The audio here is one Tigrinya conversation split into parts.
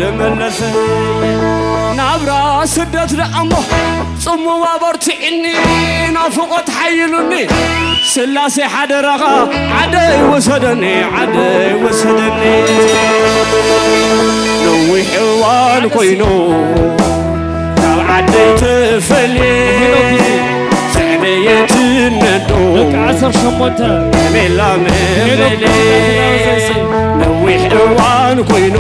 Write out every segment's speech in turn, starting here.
ተመለሰ ናብራ ስደት ደኣሞ ጽምዋ በርትዕኒ ናፍቖት ሓይሉኒ ስላሴ ሓደራኻ ዓደይ ወሰደኒ ዓደይ ወሰደኒ ነዊሕ እዋን ኮይኑ ካብ ዓደይ ተፈልየ ዘዕበየትነዶ ደቂ ዓሰርተ ሸሞንተ ሜላ ሄኖክ መበለ ነዊሕ እዋን ኮይኑ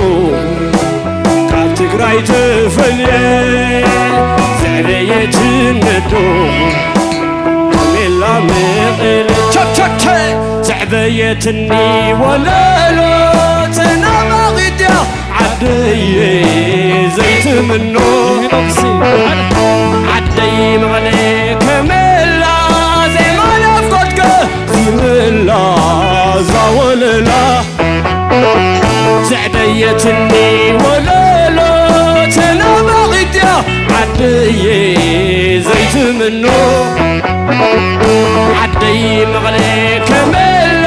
ካብ ትግራይ ተፈልየ ዘዕበየትነዶ ሜላ መቐለ ቸቸቸ ዘዕበየትኒ ወለሎ ተናባቒት ድያ ዓደየ ዘይትምኖ ሄኖክሲ ዓደይ መቐለ ከመላ ዜማ ናፍቆትከ ዝምላ ዛወለላ ዘዕበየትኒ ወለሎ ተናባቒት ድያ ዓደየ ዘይትምኖ ዓደይ መቐለ ከመላ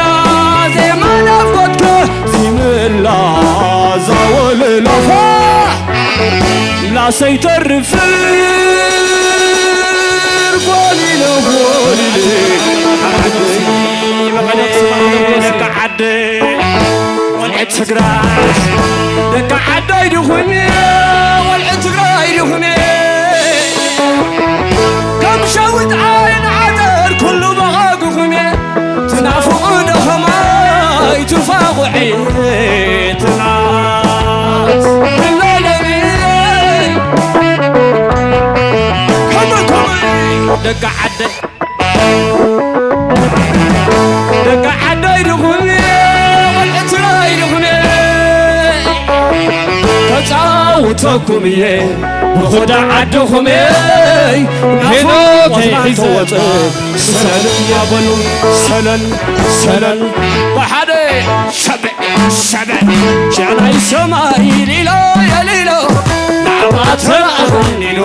ዜማ ናፍቆትከ ዝምላ ዛወለላ ምላሰይ ተርፍር ጎሊለ ጎሊለ ዓደይ መቐለ ደቂ ዓደይ ቆልዑት ትግራይ ደቂ ዓደይ ዲኹም ቆልዑት ትግራይ ዲኹም ከም ሸዊት ዓይን ዓደር ኩሉ መቓግኹም ትናፍቑ ዶ ኸማይ ትፋቑዒ ትናት ለለሚ ከመይ ከመይ ደቂ ዓደይ ደቂ ዓደይ ድኹም ቆልዑት ትግራይ ድኹም ከፃውተኩም እየ ብኹዳ ዓድኹም ሄኖክ ናፍቆትና ሒዘ ተወፀ ሰለል እያ በሉ ሰለል ሰለል ብሓደ ሸበ ሸበ ሸናይ ሰማይ ሊሎ የሊሎ ናባተ ኣኽኒሉ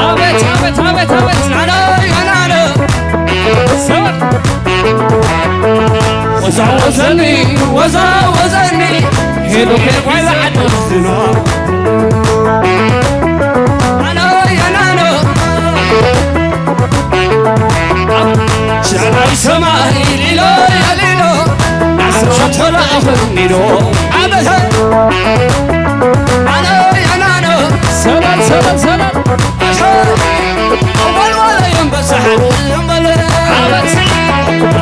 ኣቤት ኣቤት ኣቤት ኣቤት ናናይ ናናነ ሰበ ወዛወዘኒ ወዛወዘኒ ሄኖክ ጓይላ ዓዲ ዝኖ ኣናይ ኣናነ ሸናይ ሰማይ ሊሎ የሊሎ ናስሮ ተላእኽኒዶ ኣበሰ ኣነ የናነ ሰላም ሰላም ሰላም ኣወልዋለ የንበሳሕ እምበለ ዓበት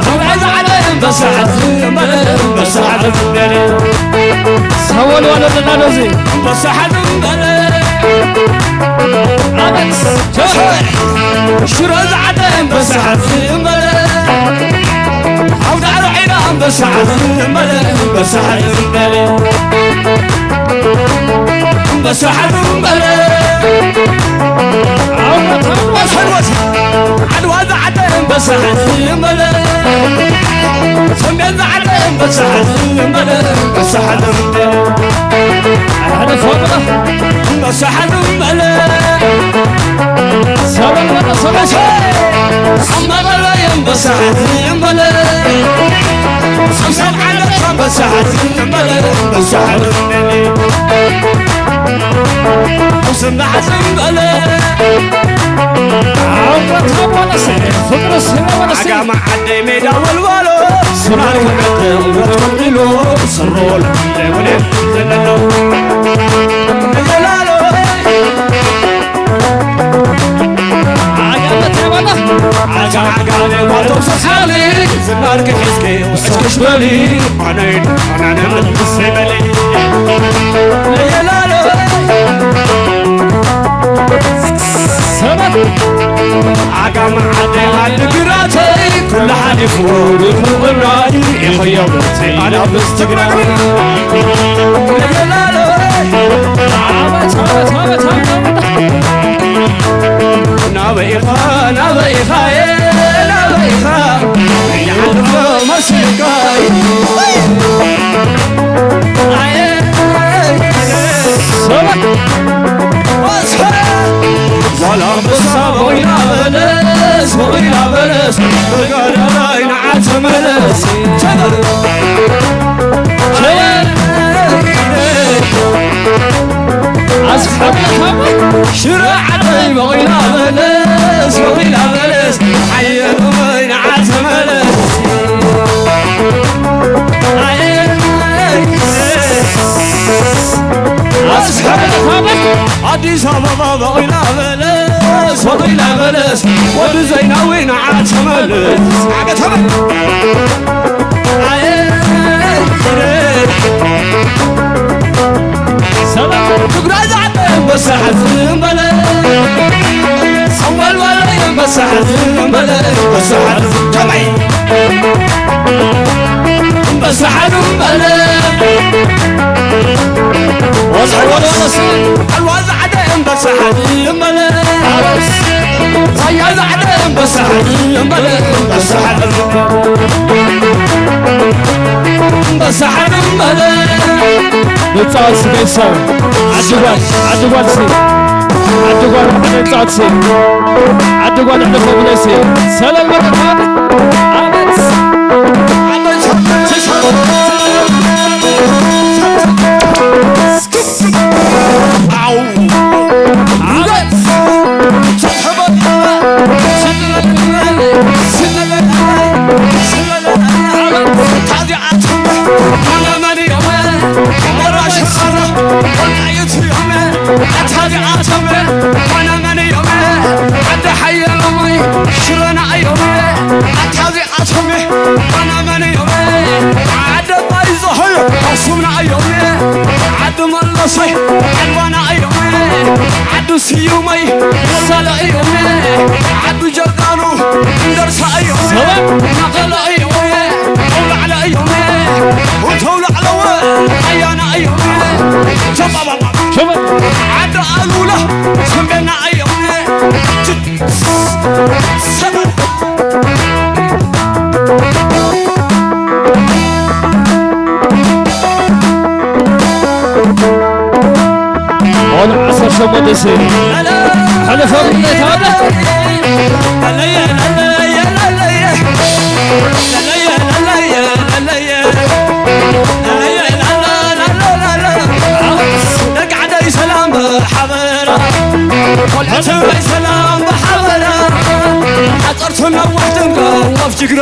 ተውዕዝ ዓለ የንበሳሕ እምበለ እምበሳሕ እምበለ ሰወል ወለደ ናዶዚ በሳሓት እምበለ ኣበት ሽረ ዝዓደ በሳሓት እምበለ ኣብ ዳዕሮ ዒላ በሳሓት እምበለ በሳሓት እምበለ በሳሓት እምበለ ዓድዋ ዝዓደ በሳሓት እምበለ ሰሜን ዝዓደ በሳሓት እምበለ በሳሓት እምበለ ሓደ ፎቅ በሳሓት እምበለ ሰበል በለ ሰበል ኣመራራይ በሳሓት እምበለ ሰብሰብ ዓለታ በሳሓት እምበለ በሳሓት እምበለ ስምዓት እምበለ ዓወት ወለሰ ፍቅርስ ወለሰ ዓጋመ ዓደይ ሜዳ ወልዋሎ ሱራር ክመጥቕ ወትወልሎ ስሮል ለወለ ዘለሎ ለላሎ ዓጋመ ተባላ ዓጋ ዓጋ ለዋሎ ሰሳሊ ዝናር ክሕዝኪ ወስክሽ በሊ ኣነይ ኣናነ መልስ በሊ ለላሎ ሰባት ዓጋመ ዓደይ ዓዲ ግራተይ ኩሉ ሓሊፉ ብፍቕራይ ይኸየው ኣናብስ ትግራይ ናበይ ኢኻ ናበይ ኢኻ ናበይ ኢኻ ይሓልፎ መሲልካይ ዛላምበሳ ኮይና በለስ ኮይና በለስ ተጋዳላይ ንዓ ተመለስ ቸበር ቸበር ሽረ ዓደይ በቒላ በለስ፣ በቒላ በለስ፣ ሓየሎመይ ንዓ ተመለስ። ኣየ፣ ኣስሓ፣ ኣዲስ ኣበባ በቒላ በለስ፣ በቒላ በለስ፣ ወዲ ዘይናዊ ንዓ ተመለስ። ዓገ ተመለስ። ትግራይ ዝዓበ ኣንበሳ ሓዝም በለ፣ ሰንበልበለ ኣንበሳ ሓዝም በለ፣ ኣንበሳ ሓዝም ከመይ፣ ኣንበሳ ሓዝም በለ፣ ወስሐ ወደ ወለስ፣ ዓልዋ ዝዓደ ኣንበሳ ሓዝም በለ፣ ራያ ዝዓደ ኣንበሳ ሓዝም በለ፣ ኣንበሳ ሓዝም በለ። ኣንበሳ ሓዝም በለ። ንጻወት ስሜት ሰብ። ዓዲ ጓል፣ ዓዲ ጓል ሲ። ዓዲ ጓል ንጻወት ሲ። ዓዲ ጓል ዕደፈ ብለ ሲ። ሰለል በለ። ኣቤት። ኣው። ኣቤት። ኣቶም ኣነ መን እዮም? ዓዲ ኣባይ ዞሆይ ኣኽሱምና እዮም። ዓዲ መለሰይ ዓድዋና እዮም። ዓዲ ስዩመይ መሰለ እዮም። ዓዲ ጀጋኑ እንደርሳ እዮም። መቐለ እዮም። ተውላዕለ እዮም። ተውላዕለወ ኣያና እዮም። ተባባባ። ዓዲ ኣሉላ ሰንቤና እዮም። ኦን ዓሰርተ ሸሞንተ ሲ። ሕልፈ ብነት ኣለ። ደቂ ዓደይ ሰላም ብሓበራ፣ ቆልዑ ትግራይ ሰላም ብሓበራ፣ ሓፀርትን ነዋሕትን ከም ወፍ ጅግራ፣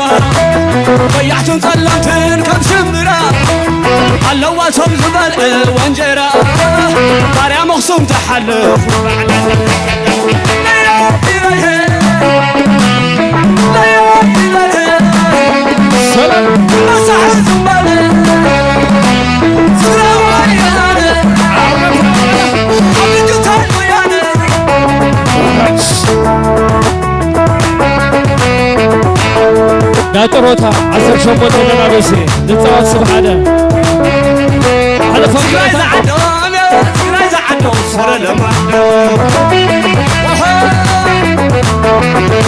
በያሕትን ፀለምትን ከም ሽምብራ፣ ኣለዋ ቶም ዝበልዕዎ እንጀራ፣ ባርያ መኽሱም ዝሓልፍ ናይ ጥሮታ ዓሰርተ ሸሞንተ ደናበሲ ንፃወት ስብ ሓደ። ሓደ ትግራይ ፈንቅለታ። ዝዓዶም፣ ትግራይ ዝዓዶም፣ ሰረ ለማዶ።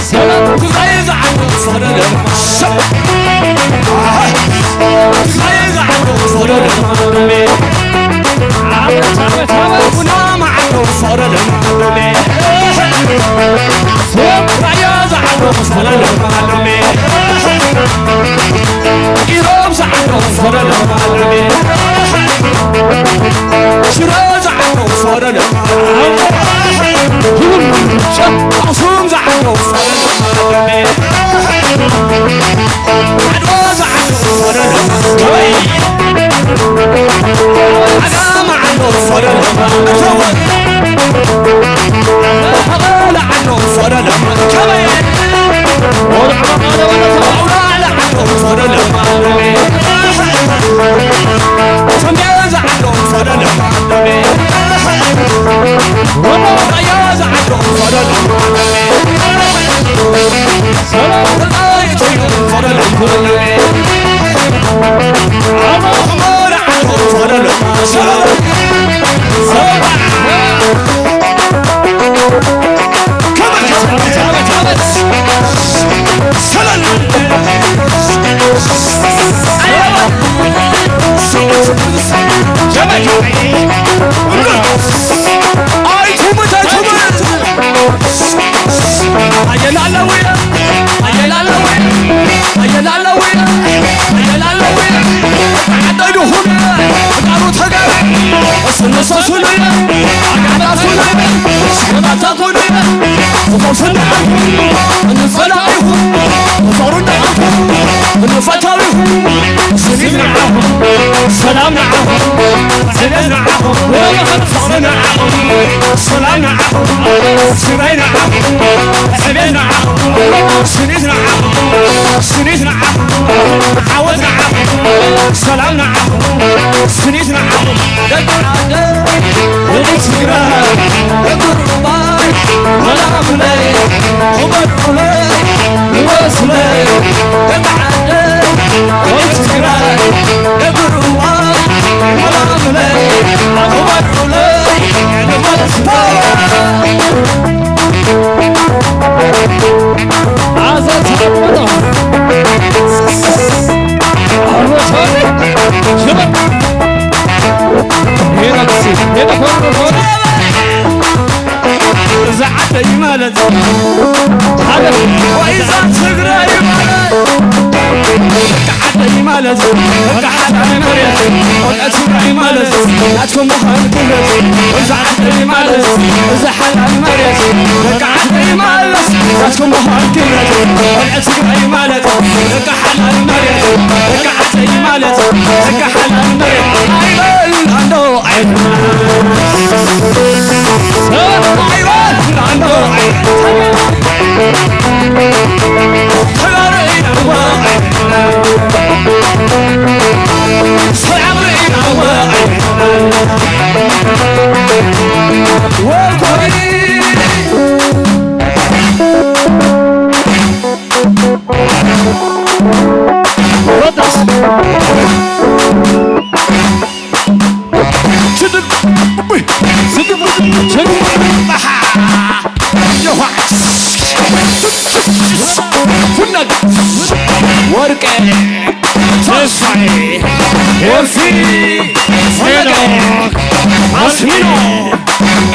ሰላም ትግራይ ዝዓዶም፣ ሰረ ለማዶ። ትግራይ ዝዓዶም፣ ሰረ ለማዶ። ዓመት፣ ዓመት፣ ዓመት። ቡና መዓዶ፣ ሰረ ለማዶ። ራያ ዝዓዶም፣ ሰረ ለማዶ። ኢሮብ ዝዓዶም፣ ሰረ ለማዶ። ሽረ ዝዓዶም፣ ሰረ ለማዶ። ኣኽሱም ዝዓዶም፣ ሰረ ለማዶ። ዓድዋ ዝዓዶም፣ ሰረ ለማዶ። ዓጋመ ዓዶም፣ ሰረ ለማዶ። መቐለ ዓዶም፣ ሰረ ለማዶ። ከመይ? ኣውላዕላ ዓዶም፣ ሰረ ለማዶ። ሰሜን ዝዓዶም፣ ሰረ ለማዶ። ራያ ዝዓዶም፣ ሰረ ለማዶ። ሰላም ንዓኹም፣ ዕቤት ንዓኹም፣ ፍቕሪ ንዓኹም፣ ሰላም ንዓኹም፣ ስራይ ንዓኹም፣ ዕቤት ንዓኹም፣ ስኒት ንዓኹም፣ ስኒት ንዓኹም፣ ዓወት ንዓኹም፣ ሰላም ንዓኹም፣ ስኒት ንዓኹም። ደቂ ዓደይ፣ ደቂ ትግራይ፣ ደቂ ሩባይ፣ መላኹለይ፣ ክበሩለይ፣ ንበሱለይ፣ ደቂ ዓደይ፣ ደቂ ትግራይ፣ ደቂ ሩባይ፣ መላኹለይ፣ ክበሩለይ፣ ንበሱለይ። እዛ ዓደይ ማለት ሓደ ወይ እዛ ትግራይ ማለት ደቂ ዓደይ ማለት ደቂ ሓላል መሬት ቆልዑ ትግራይ ማለት ናትኩም ምዃን ክብረት እዛ ዓደይ ማለት እዛ ሓላል መሬት ደቂ ዓደይ ማለት ናትኩም ምዃን ክብረት ቆልዑ ትግራይ ማለት ደቂ ሓላል መሬት ደቂ ዓደይ ማለት ደቂ ሓላል መሬት ኣይበል ኣንዶ ኣይበል ኣይበል ኣንዶ ኣይበል ወርቄ ተስፋዬ ኤፊ ሄኖክ ኣስሚኖ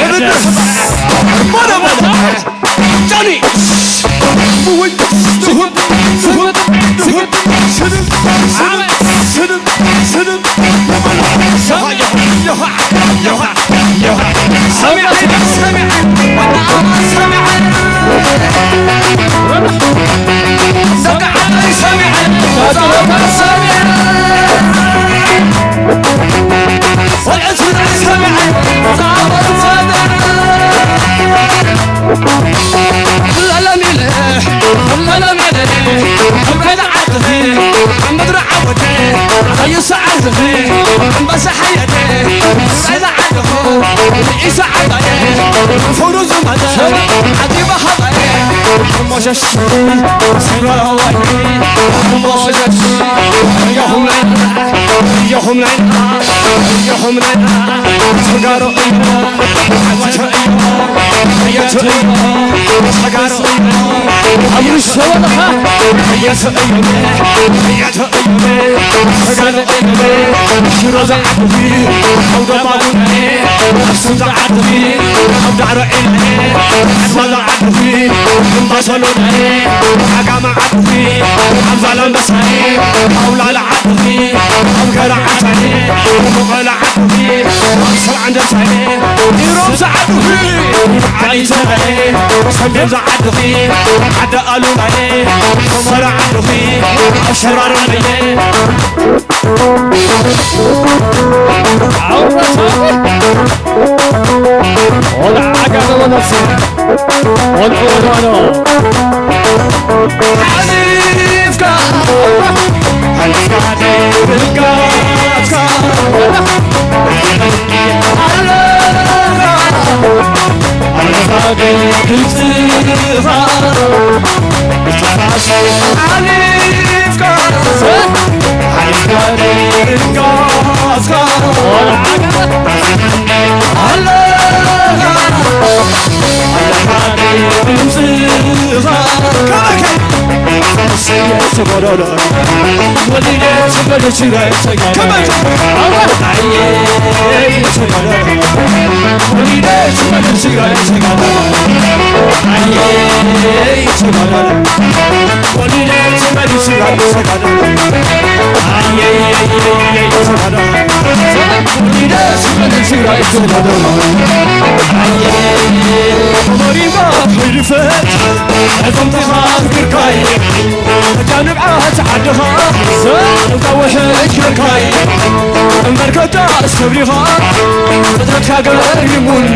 ቅድስ መረመረ ጆኒ ውይ ትሁት ትሁት ትሁት ስድብ ስድብ ስድብ ስድብ ዓድኺ ኣንበሳ ሓየተ ራዛ ዓድኹ ንኢሳ ዓባየ ፍሩ ዝመተ ዓዲ ባሃባየ ሞሸሽ ስራዋይ ሞሸሽ ያሁም ያሁም ያሁም ተጋሩ ተጋሩ ተጋሩ ዓዲ ሰሜን ዝዓድኺ ዓዲ ኣሉላየ ሰመራ ዓድኺ ኣሸራርመየ ቆልዓ ዓጋመ ወነፍሲ ቆልዑ ወዳኖ ሓሊፍካ ሓሊፍካ ደይብልካ እምበርከታ ሰብ ዲኻ ፍጥረትካ ገሪሙን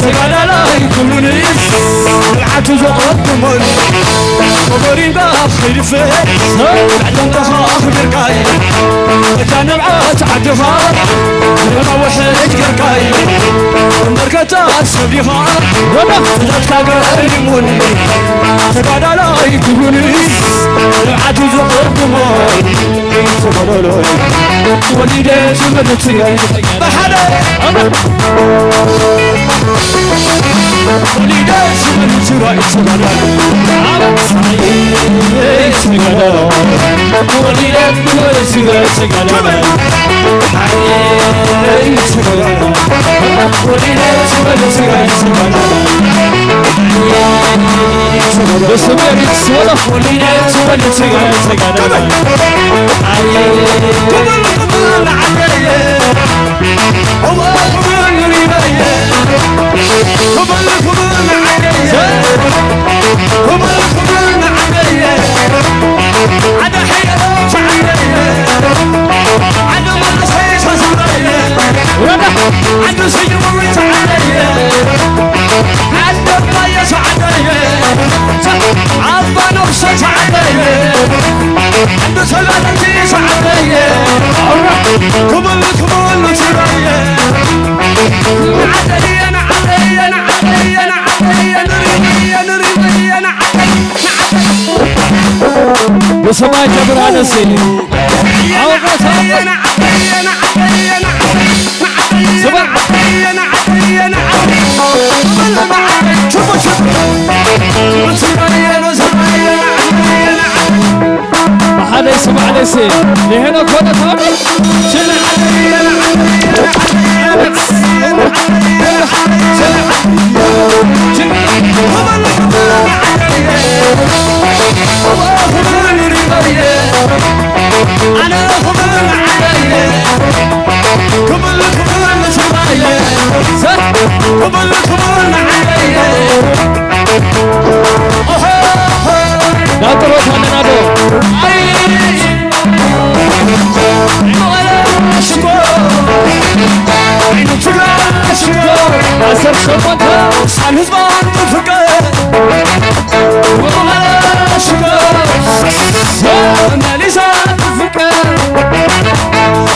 ተጋዳላይ ክብሉንስ ንብዓቱ ዘቐድሞን ኮቦሪንጋ ከይድፍእ ዕጥንትኻ ኣኽቢርካይ እታ ንብዓት ዓድኻ ንብዓዊ ሕጅ ጌርካይ እምበርከታ ሰብ ዲኻ ፍጥረትካ ገሪሙን ተጋዳላይ ክብሉንስ ንብዓቱ ዘቐድሞን ወሊደ ዝመልስ ብሓደ ወሊደ ዝመልስ ራእይ ተጋዳላይ ወሊደ ዝመልስ ራእይ ተጋዳላይ ወሊደ ዝመልስ ራእይ ተጋዳላይ ብሰማይ ተብርሃነሲ ኣውቀሳ ስማ ሓደ ስማዕ ደሴ ንሄኖ ኮነ ተባለ ዳጥሮት ኣለና ዶ? ዓሰርተ ሸሞንተ ሳን ህዝባን ትፍቀር መሊሳ ትፍቀር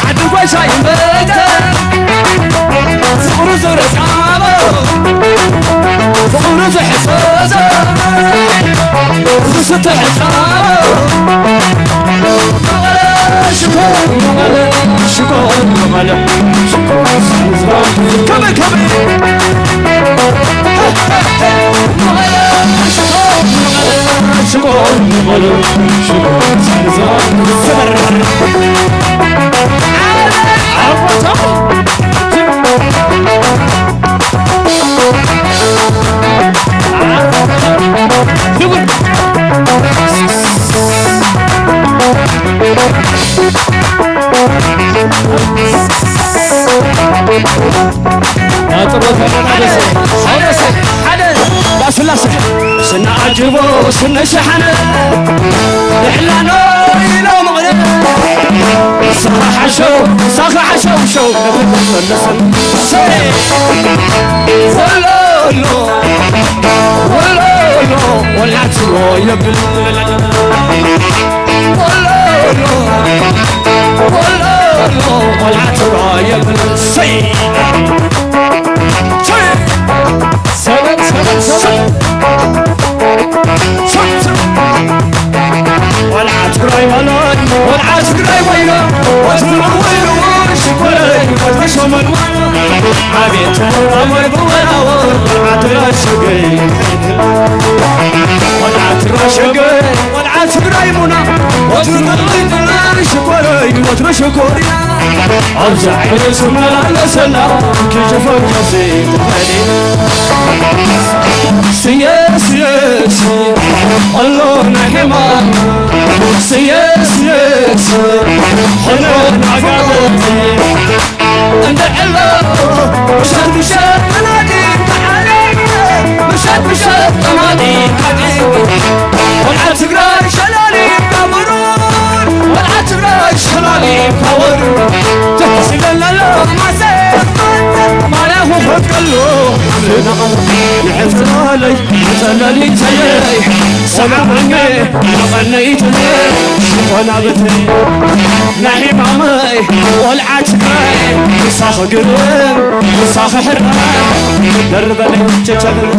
ዓዲ ጓይሳ ይመተ ፍቕሩ ዝረጻበ ፍቕሩ ዝሕፈዘ ዝስተ ሕጻበ ስላሴ ስናዓጅቦ ስነሸሓነ ንሕላኖ ኢሎም ቕነ ሳኻ ሓሸው ሳኻ ሓሸው ሸው ወሎሎ ወሎሎ ወላትዎ የብል ወሎሎ ወሎሎ ወላትዎ የብል ሰይ ሰይ ሰበን ሰበን ሰበን ቆልዓ ትግራይ በሎይ ቆልዓ ትግራይ ወይኖ ወትሩ ወይኖ ሽኮረይ ወትሩ ሸመን ወይኖ ኣቤት ትግራይ ብወላወ ቆልዓ ትግራይ ሸገይ ቆልዓ ትግራይ ሸገይ ቆልዓ ትግራይ ሙና ወትሩ ጥልይ ጥልይ ሽኮረይ ወትሩ ሽኮርያ ኣብዚ ዓይነት ዝመላለሰላ ክሽፈን ከብዚ ትኸዲ ስየ ስየ ስየ ኣሎ ናይ ሕማም ስየ ስየ ስየ ኾነ ናጋበቲ እንድዕሎ ምሸት ምሸት ተናዲ ተዓለ ምሸት ምሸት ተናዲ ተዓለ ቆልዓ ትግራይ ሸላሊ ካበሩን ቆልዓ ትግራይ ሸላሊ ካበሩን ንሕፅላለይ ንፀለሊተይ ሰላምኛ መቐነይትነ ዝኾና ብተይ ናይ ሕማመይ ቆልዓ ትግራይ ምሳኺ ግርም ምሳኺ ሕራይ ደርበለይ ጨጨብል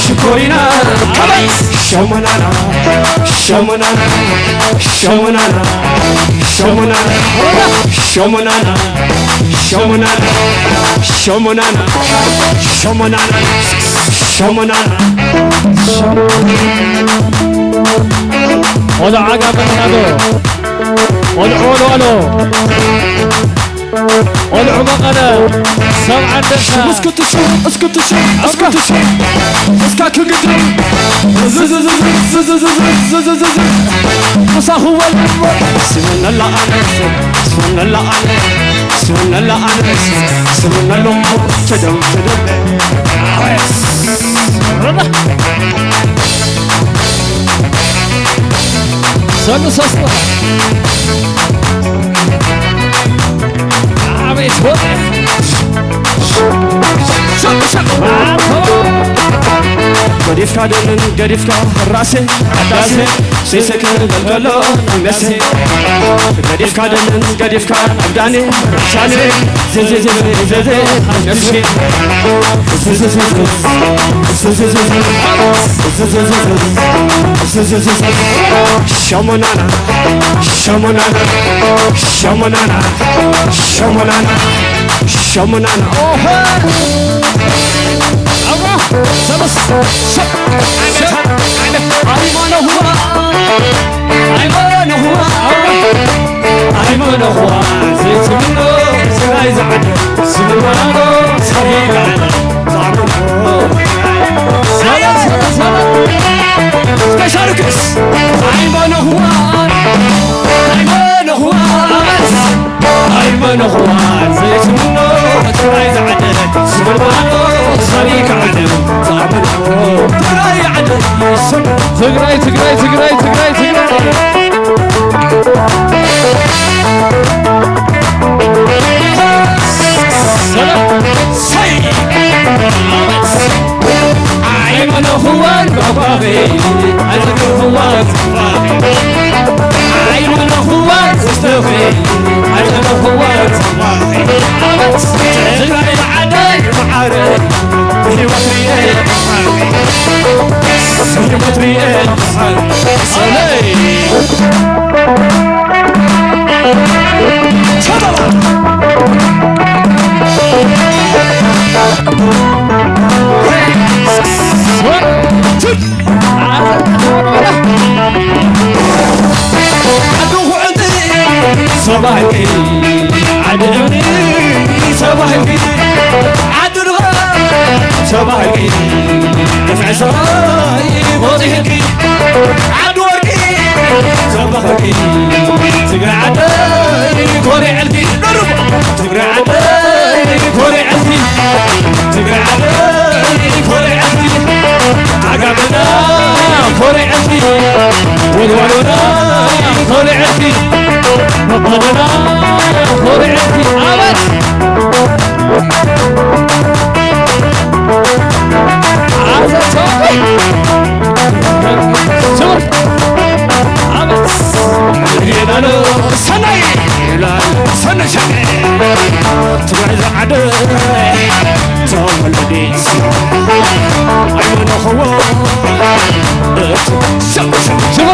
ሽኮሪና ከመይ ሸሞናና ሸሞናና ሸሞናና ሸሞናና ሸሞናና ሸሞናና ሸሞናና ሸሞናና ሸሞናና ሸሞናና ኦዳ ዓጋ መናዶ ኦዳ ኦዳ ኦዳ ቆልዑ መቐለ ሰብ ዓንደሳ። እስክትሹ እስክትሹ እስክትሹ እስካ ክግድም ዝዝዝዝዝዝዝዝዝዝዝዝ ምሳኹ ወልዎ ስውነላ ኣነስ ስውነላ ኣነስ ስውነላ ኣነስ ስውነሎም ተደም ተደም ሰሉ ሰስተ አቤት ሆነ ገዲፍካ ደንን ገዲፍካ ራሴ ራሴ ሴሰከ በልከሎ መሴ ገዲፍካ ደንን ገዲፍካ አብዳኔ ሻኔ ዜዜዜዜዜ ነፍሴ ሸሞናና ሸሞናና ሸሞናና ሸሞናና ሸሞናና ሸሞናና ኦሆ አዋ ሰበስ ሸ ሸ አይሞነሁዋ አይሞነሁዋ አይሞነኹዋ ዘይትምኖ ስራይ ዝዓደ ስምማኖ ሰሪራ ዝዓመልኮ ሰላም ሰላም ሰላም እስከ ሻርክስ አይሞነኹዋ አይሞነኹዋ ኣይመነኹዋን ዘይስምኖ ትግራይ ዝዓደት ስምርማኖ ሰሪካ ዓለም ዝኣመንዎ ትግራይ ዓደት ይስም ትግራይ ትግራይ ትግራይ ትግራይ ትግራይ ሰይ ኣይመነኹዋን ባባኺ ኣይዘክርኹዋን ኣይመነኹዋን ውስጥኺ ኣይዘክርኹዋን ትግራይ ዓደይ መዓረይ ብህይወት ርየ ብህይወት ርየ ሰለይ ሰባይኪ ዓዲ እምኒ ሰባይኪ ዓዲ ርቓ ሰባይኪ ድፍዕ ሰማይ ወፂሕኪ ዓዲ ወርቂ ሰባይኪ ትግራይ ዓደይ ኮሪዐልኪ ዶርቦ ትግራይ ዓደይ ኮሪዐልኪ ትግራይ ዓደይ ኮሪዐልኪ ዓጋመና ኮሪዐልኪ ወልዋሎና ኮሪዐልኪ መቐለና ኮሪዐልኪ ኣበት ኣዘተወይ ዙር ኣበት ሄዳሎ ሰናይ ይላል ሰነሸ ትግራይ ዝዓደ ተወለዲት ኣይመነኽዎ ዝኽርኽዎ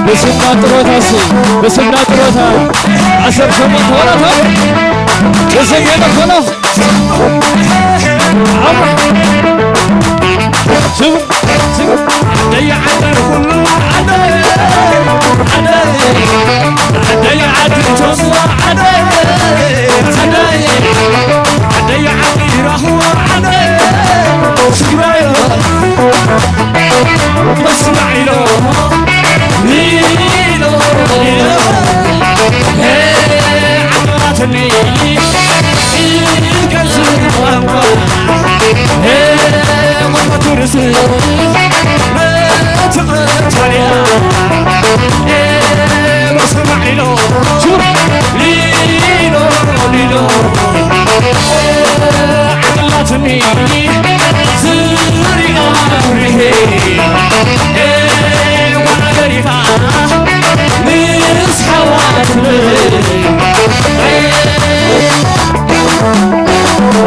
ብስምና ጥሮታ ሲ ብስምና ጥሮታ ዓሰርተ ሸሞንተ ወረታ ብስም የለኾኖ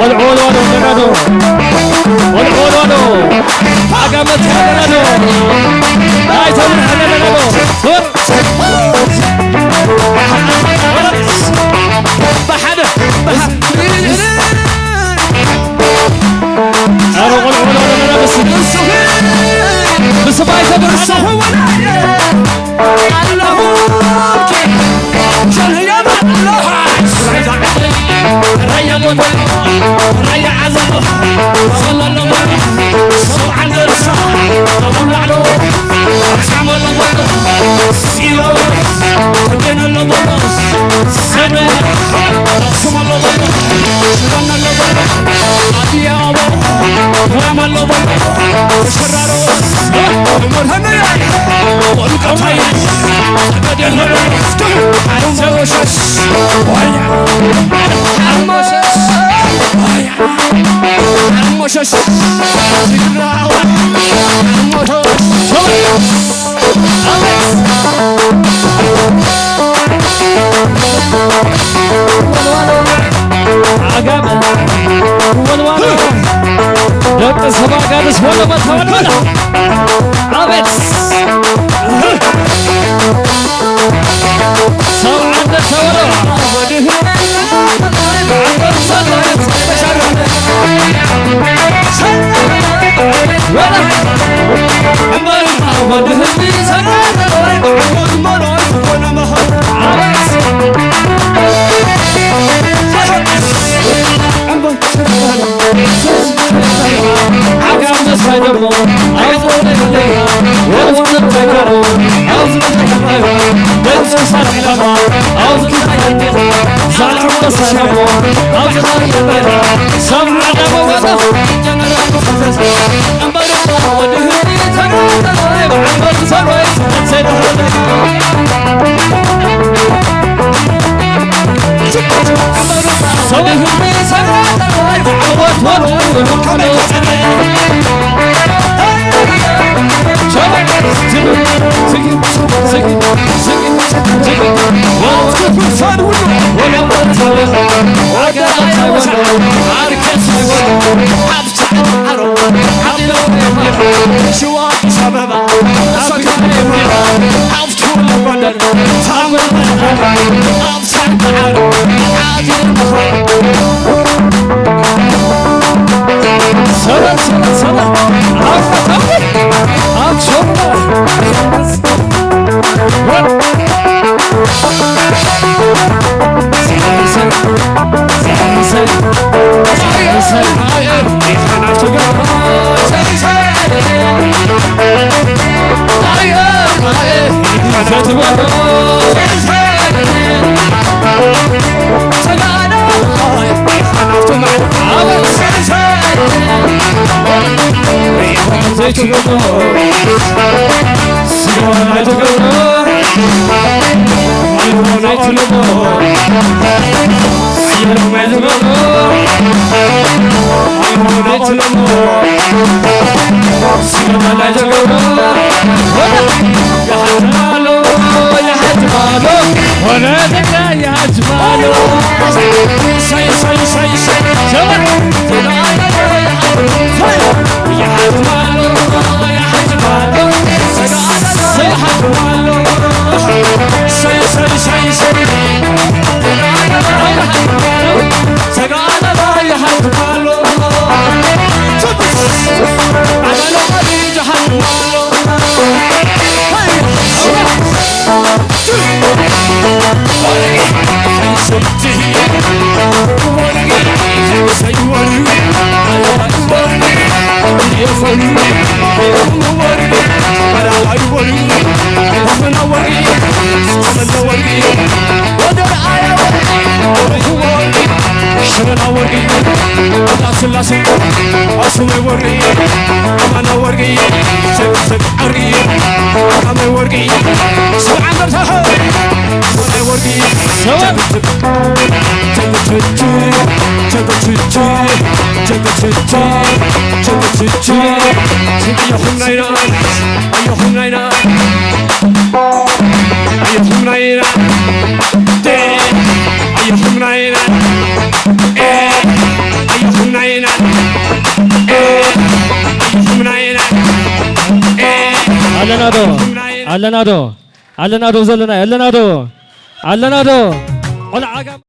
ወልወልዋዶ ነጋዶ ወልወልዋዶ ዓጋመት ነጋዶ ኣይተምርሕ ነጋዶ ዞር ብሓደ ኣረ ወልወልዋዶ ነጋዶ ብስም ብስም ኣይተምርሕ ዓጋመ ወልዋሎ ደቂ ሰባ ጋድስ ወሎ መተወልወሎ ኣቤት ሰብዓ እንደ ተወሎ ሸበላ ወርቂ፣ ወዳ ስላሴ፣ ኣስመ ወርቂ፣ ኣማና ወርቂ፣ ሰብ ሰብ ዓሪ፣ ኣማና ወርቂ፣ ሰብ ዓመር ሳኸ፣ ኣማና ወርቂ፣ ሰብ ኣለና ዶ? ኣለና ዶ? ኣለና ዶ ዘለና? ኣለና ዶ? ኣለና ዶ? ቆልዓ ጋም